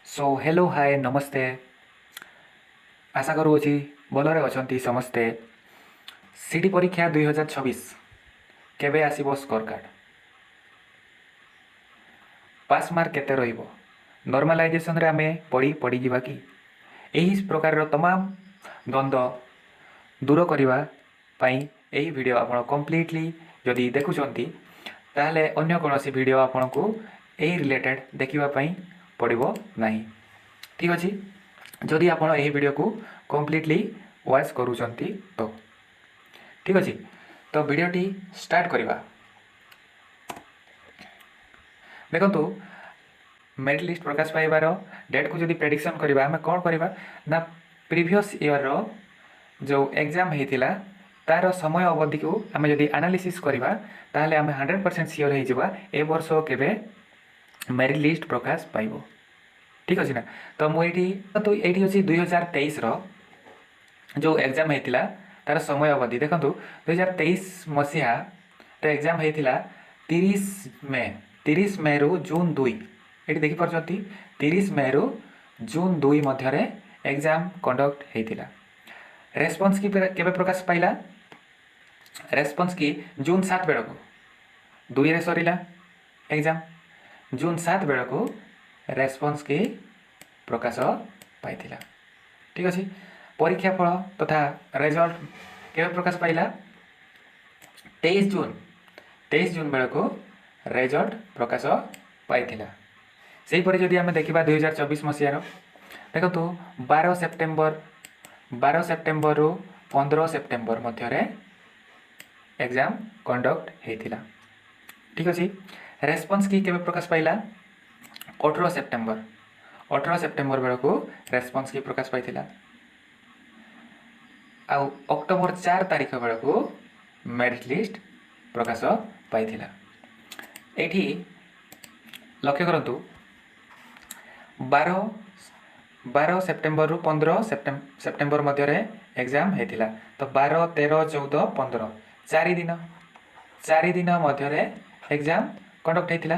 Show hello, ହାଏ, ନମସ୍ତେ। ଆଶା କରୁଅଛି ଭଲରେ ଅଛନ୍ତି ସମସ୍ତେ। ସିଟି ପରୀକ୍ଷା 2026 କେବେ ଆସିବ? ସ୍କୋର କାର୍ଡ଼, ପାସ୍ ମାର୍କ କେତେ ରହିବ? ନର୍ମାଲାଇଜେସନରେ ଆମେ ପଡ଼ିଯିବା କି? ଏହି ପ୍ରକାରର ତମାମ ଦ୍ୱନ୍ଦ୍ୱ ଦୂର କରିବା ପାଇଁ ଏହି ଭିଡ଼ିଓ ଆପଣ କମ୍ପ୍ଲିଟଲି ଯଦି ଦେଖୁଛନ୍ତି, ତାହେଲେ ଅନ୍ୟ କୌଣସି ଭିଡ଼ିଓ ଆପଣଙ୍କୁ ଏହି ରିଲେଟେଡ଼୍ ଦେଖିବା ପାଇଁ ପଡ଼ିବ ନାହିଁ। ଠିକ୍ ଅଛି, ଯଦି ଆପଣ ଏହି ଭିଡ଼ିଓକୁ କମ୍ପ୍ଲିଟଲି ୱାଚ୍ କରୁଛନ୍ତି ତ। ଠିକ୍ ଅଛି, ତ ଭିଡ଼ିଓଟି ଷ୍ଟାର୍ଟ କରିବା। ଦେଖନ୍ତୁ, ମେରିଟ୍ ଲିଷ୍ଟ ପ୍ରକାଶ ପାଇବାର ଡେଟ୍କୁ ଯଦି ପ୍ରେଡ଼ିକ୍ସନ୍ କରିବା, ଆମେ କ'ଣ କରିବା ନା ପ୍ରିଭିୟସ୍ ଇୟର୍ର ଯେଉଁ ଏକ୍ଜାମ୍ ହେଇଥିଲା, ତା'ର ସମୟ ଅବଧିକୁ ଆମେ ଯଦି ଆନାଲିସିସ୍ କରିବା, ତାହେଲେ ଆମେ 100% ସିଓର ହେଇଯିବା ଏ ବର୍ଷ କେବେ ମେରିଟ୍ ଲିଷ୍ଟ ପ୍ରକାଶ ପାଇବ। ଠିକ୍ ଅଛି ନା? ତ ମୁଁ ଏଇଠି, ତ ଏଇଠି ଅଛି 2023ର ଯେଉଁ ଏକ୍ଜାମ୍ ହେଇଥିଲା, ତା'ର ସମୟ ଅବଧି। ଦେଖନ୍ତୁ, 2023 ମସିହାରେ ଏକ୍ଜାମ୍ ହେଇଥିଲା 30 ମେ, 30 ମେରୁ ଜୁନ୍ 2। ଏଠି ଦେଖିପାରୁଛନ୍ତି, 30 ମେରୁ ଜୁନ୍ 2 ମଧ୍ୟରେ ଏକ୍ଜାମ୍ କଣ୍ଡକ୍ଟ ହେଇଥିଲା। ରେସ୍ପନ୍ସ କି କେବେ ପ୍ରକାଶ ପାଇଲା? ରେସ୍ପନ୍ସ କି ଜୁନ୍ 7 ବେଳକୁ। 2ରେ ସରିଲା ଏକ୍ଜାମ୍, ଜୁନ୍ 7 ବେଳକୁ ରେସ୍ପନ୍ସ କି ପ୍ରକାଶ ପାଇଥିଲା। ଠିକ୍ ଅଛି। ପରୀକ୍ଷା ଫଳ ତଥା ରେଜଲ୍ଟ କେବେ ପ୍ରକାଶ ପାଇଲା? 23 ଜୁନ୍, 23 ଜୁନ୍ ବେଳକୁ ରେଜଲ୍ଟ ପ୍ରକାଶ ପାଇଥିଲା। ସେହିପରି ଯଦି ଆମେ ଦେଖିବା 2024 ମସିହାର, ଦେଖନ୍ତୁ, 12 ସେପ୍ଟେମ୍ବର, 12 ସେପ୍ଟେମ୍ବରରୁ 15 ସେପ୍ଟେମ୍ବର ମଧ୍ୟରେ ଏକ୍ଜାମ୍ କଣ୍ଡକ୍ଟ ହେଇଥିଲା। ଠିକ୍ ଅଛି। ରେସ୍ପନ୍ସ କି କେବେ ପ୍ରକାଶ ପାଇଲା? 18 ସେପ୍ଟେମ୍ବର, 18 ସେପ୍ଟେମ୍ବର ବେଳକୁ ରେସ୍ପନ୍ସ କି ପ୍ରକାଶ ପାଇଥିଲା। ଆଉ ଅକ୍ଟୋବର 4 ତାରିଖ ବେଳକୁ ମେରିଟ୍ ଲିଷ୍ଟ ପ୍ରକାଶ ପାଇଥିଲା। ଏଇଠି ଲକ୍ଷ୍ୟ କରନ୍ତୁ, 12 ସେପ୍ଟେମ୍ବରରୁ 15 ସେପ୍ଟେମ୍ବର ମଧ୍ୟରେ ଏକ୍ଜାମ୍ ହେଇଥିଲା। ତ 12, 13, 14, 15, 4 ଦିନ, 4 ଦିନ ମଧ୍ୟରେ ଏକ୍ଜାମ୍ କଣ୍ଡକ୍ଟ ହେଇଥିଲା।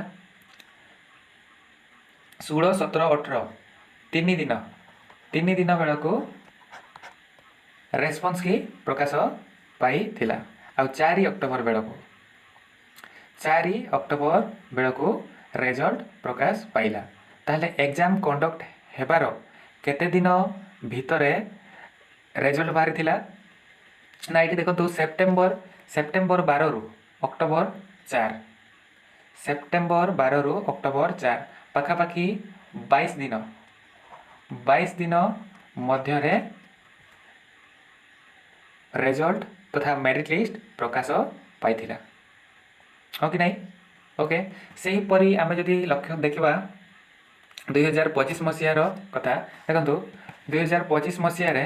16, 17, 18, 3 ଦିନ, 3 ଦିନ ବେଳକୁ ରେସ୍ପନ୍ସ କି ପ୍ରକାଶ ପାଇଥିଲା। ଆଉ 4 ଅକ୍ଟୋବର ବେଳକୁ, 4 ଅକ୍ଟୋବର ବେଳକୁ ରେଜଲ୍ଟ ପ୍ରକାଶ ପାଇଲା। ତାହେଲେ ଏକ୍ଜାମ୍ କଣ୍ଡକ୍ଟ ହେବାର କେତେ ଦିନ ଭିତରେ ରେଜଲ୍ଟ ବାହାରିଥିଲା ନା, ଏଇଠି ଦେଖନ୍ତୁ, ସେପ୍ଟେମ୍ବର 12ରୁ ଅକ୍ଟୋବର 4, ସେପ୍ଟେମ୍ବର 12ରୁ ଅକ୍ଟୋବର 4, ପାଖାପାଖି 22 ଦିନ, 22 ଦିନ ମଧ୍ୟରେ ରେଜଲ୍ଟ ତଥା ମେରିଟ୍ ଲିଷ୍ଟ ପ୍ରକାଶ ପାଇଥିଲା। ହଁ କି ନାହିଁ? ଓକେ। ସେହିପରି ଆମେ ଯଦି ଲକ୍ଷ୍ୟ ଦେଖିବା 2025 ମସିହାର କଥା, ଦେଖନ୍ତୁ, 2025 ମସିହାରେ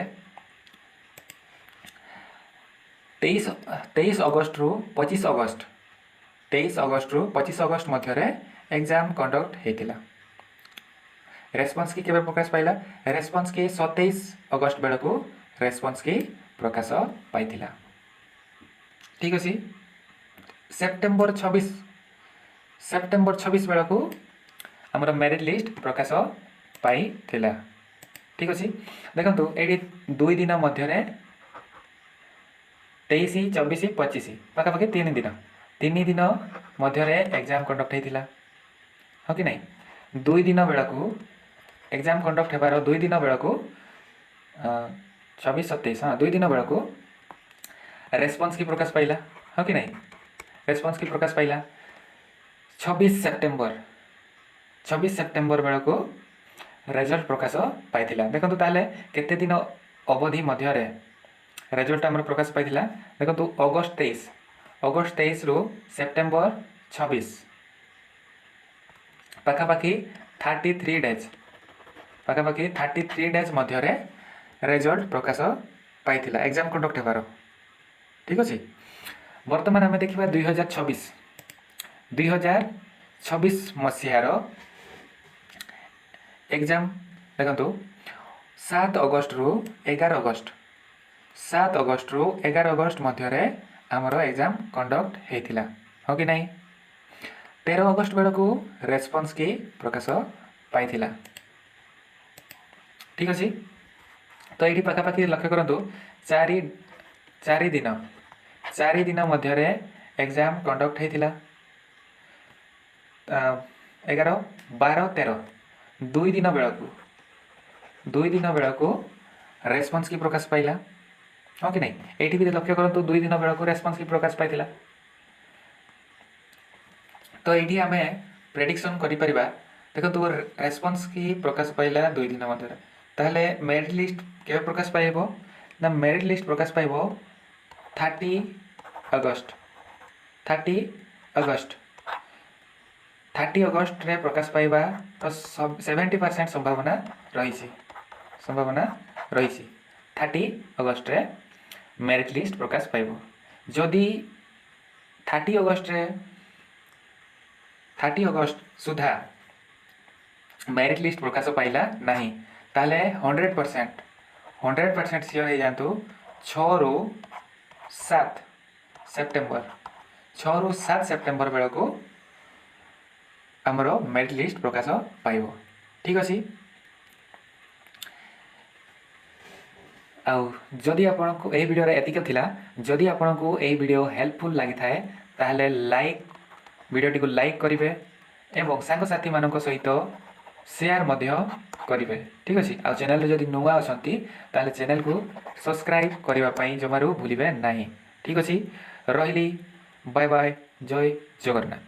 23 ଅଗଷ୍ଟରୁ 25 ଅଗଷ୍ଟ, 23 ଅଗଷ୍ଟରୁ 25 ଅଗଷ୍ଟ ମଧ୍ୟରେ ଏକ୍ଜାମ୍ କଣ୍ଡକ୍ଟ ହେଇଥିଲା। ରେସ୍ପନ୍ସ କି କେବେ ପ୍ରକାଶ ପାଇଲା? ରେସ୍ପନ୍ସ କି 27 ଅଗଷ୍ଟ ବେଳକୁ ରେସ୍ପନ୍ସ କି ପ୍ରକାଶ ପାଇଥିଲା। ଠିକ୍ ଅଛି। ସେପ୍ଟେମ୍ବର 26, ସେପ୍ଟେମ୍ବର 26 ବେଳକୁ ଆମର ମେରିଟ୍ ଲିଷ୍ଟ ପ୍ରକାଶ ପାଇଥିଲା। ଠିକ୍ ଅଛି। ଦେଖନ୍ତୁ, ଏଇଠି 2 ଦିନ ମଧ୍ୟରେ, 23, 24, 25, ପାଖାପାଖି 3 ଦିନ, 3 ଦିନ ମଧ୍ୟରେ ଏକ୍ଜାମ୍ କଣ୍ଡକ୍ଟ ହେଇଥିଲା। ହଁ କି ନାହିଁ? 2 ଦିନ ବେଳକୁ, ଏକ୍ଜାମ୍ କଣ୍ଡକ୍ଟ ହେବାର 2 ଦିନ ବେଳକୁ, 26, 27, ହଁ, 2 ଦିନ ବେଳକୁ ରେସ୍ପନ୍ସ କି ପ୍ରକାଶ ପାଇଲା। ହଁ କି ନାହିଁ? ରେସ୍ପନ୍ସ କି ପ୍ରକାଶ ପାଇଲା 26 ସେପ୍ଟେମ୍ବର, 26 ସେପ୍ଟେମ୍ବର ବେଳକୁ ରେଜଲ୍ଟ ପ୍ରକାଶ ପାଇଥିଲା। ଦେଖନ୍ତୁ, ତାହେଲେ କେତେ ଦିନ ଅବଧି ମଧ୍ୟରେ ରେଜଲ୍ଟ ଆମର ପ୍ରକାଶ ପାଇଥିଲା? ଦେଖନ୍ତୁ, ଅଗଷ୍ଟ 23, ଅଗଷ୍ଟ 23ରୁ ସେପ୍ଟେମ୍ବର 26, ପାଖାପାଖି 33 ଡେଜ୍, ପାଖାପାଖି 33 ଡେଜ୍ ମଧ୍ୟରେ ରେଜଲ୍ଟ ପ୍ରକାଶ ପାଇଥିଲା ଏକ୍ଜାମ୍ କଣ୍ଡକ୍ଟ ହେବାର। ଠିକ୍ ଅଛି। ବର୍ତ୍ତମାନ ଆମେ ଦେଖିବା 2026, 2026 ମସିହାର ଏକ୍ଜାମ୍। ଦେଖନ୍ତୁ, 7 ଅଗଷ୍ଟରୁ 11 ଅଗଷ୍ଟ, 7 ଅଗଷ୍ଟରୁ 11 ଅଗଷ୍ଟ ମଧ୍ୟରେ ଆମର ଏକ୍ଜାମ୍ କଣ୍ଡକ୍ଟ ହେଇଥିଲା। ହଁ କି ନାହିଁ? 13 ଅଗଷ୍ଟ ବେଳକୁ ରେସ୍ପନ୍ସ କି ପ୍ରକାଶ ପାଇଥିଲା। ଠିକ୍ ଅଛି। ତ ଏଇଠି ପାଖାପାଖି ଲକ୍ଷ୍ୟ କରନ୍ତୁ, 4 4 ଦିନ, 4 ଦିନ ମଧ୍ୟରେ ଏକ୍ଜାମ୍ କଣ୍ଡକ୍ଟ ହେଇଥିଲା। 11, 12, 13, 2 ଦିନ ବେଳକୁ, 2 ଦିନ ବେଳକୁ ରେସ୍ପନ୍ସ କି ପ୍ରକାଶ ପାଇଲା, ହଁ କି ନାହିଁ? ଏଇଠି ବି ଲକ୍ଷ୍ୟ କରନ୍ତୁ, 2 ଦିନ ବେଳକୁ ରେସ୍ପନ୍ସ କି ପ୍ରକାଶ ପାଇଥିଲା। ତ ଏଇଠି ଆମେ ପ୍ରେଡିକ୍ସନ୍ କରିପାରିବା। ଦେଖନ୍ତୁ, ରେସ୍ପନ୍ସ କି ପ୍ରକାଶ ପାଇଲା 2 ଦିନ ମଧ୍ୟରେ, ତାହେଲେ ମେରିଟ୍ ଲିଷ୍ଟ କେବେ ପ୍ରକାଶ ପାଇବ ନା ମେରିଟ୍ ଲିଷ୍ଟ ପ୍ରକାଶ ପାଇବ 30 ଅଗଷ୍ଟ। 30 ଅଗଷ୍ଟ, 30 ଅଗଷ୍ଟରେ ପ୍ରକାଶ ପାଇବା ତ 70% ସମ୍ଭାବନା ରହିଛି, ସମ୍ଭାବନା ରହିଛି। 30 ଅଗଷ୍ଟରେ ମେରିଟ୍ ଲିଷ୍ଟ ପ୍ରକାଶ ପାଇବ। ଯଦି 30 ଅଗଷ୍ଟରେ, 30 ଅଗଷ୍ଟ ସୁଦ୍ଧା ମେରିଟ୍ ଲିଷ୍ଟ ପ୍ରକାଶ ପାଇଲା ନାହିଁ, ତାହେଲେ 100%, 100% ସିଓର ହେଇଯାଆନ୍ତୁ, 6ରୁ 7 ସେପ୍ଟେମ୍ବର, 6ରୁ 7 ସେପ୍ଟେମ୍ବର ବେଳକୁ ଆମର ମେରିଟ୍ ଲିଷ୍ଟ ପ୍ରକାଶ ପାଇବ। ଠିକ୍ ଅଛି। ଆଉ ଯଦି ଆପଣଙ୍କୁ ଏହି ଭିଡ଼ିଓରେ ଏତିକି ଥିଲା, ଯଦି ଆପଣଙ୍କୁ ଏହି ଭିଡ଼ିଓ ହେଲ୍ପଫୁଲ୍ ଲାଗିଥାଏ, ତାହେଲେ ଲାଇକ୍, ଭିଡ଼ିଓଟିକୁ ଲାଇକ୍ କରିବେ ଏବଂ ସାଙ୍ଗସାଥିମାନଙ୍କ ସହିତ ସେୟାର ମଧ୍ୟ କରିବେ। ଠିକ୍ ଅଛି। ଆଉ ଚ୍ୟାନେଲରେ ଯଦି ନୂଆ ଅଛନ୍ତି, ତାହେଲେ ଚ୍ୟାନେଲକୁ ସବସ୍କ୍ରାଇବ୍ କରିବା ପାଇଁ ଜମାରୁ ଭୁଲିବେ ନାହିଁ। ଠିକ୍ ଅଛି, ରହିଲି। ବାଏ ବାଏ, ଜୟ ଜଗନ୍ନାଥ।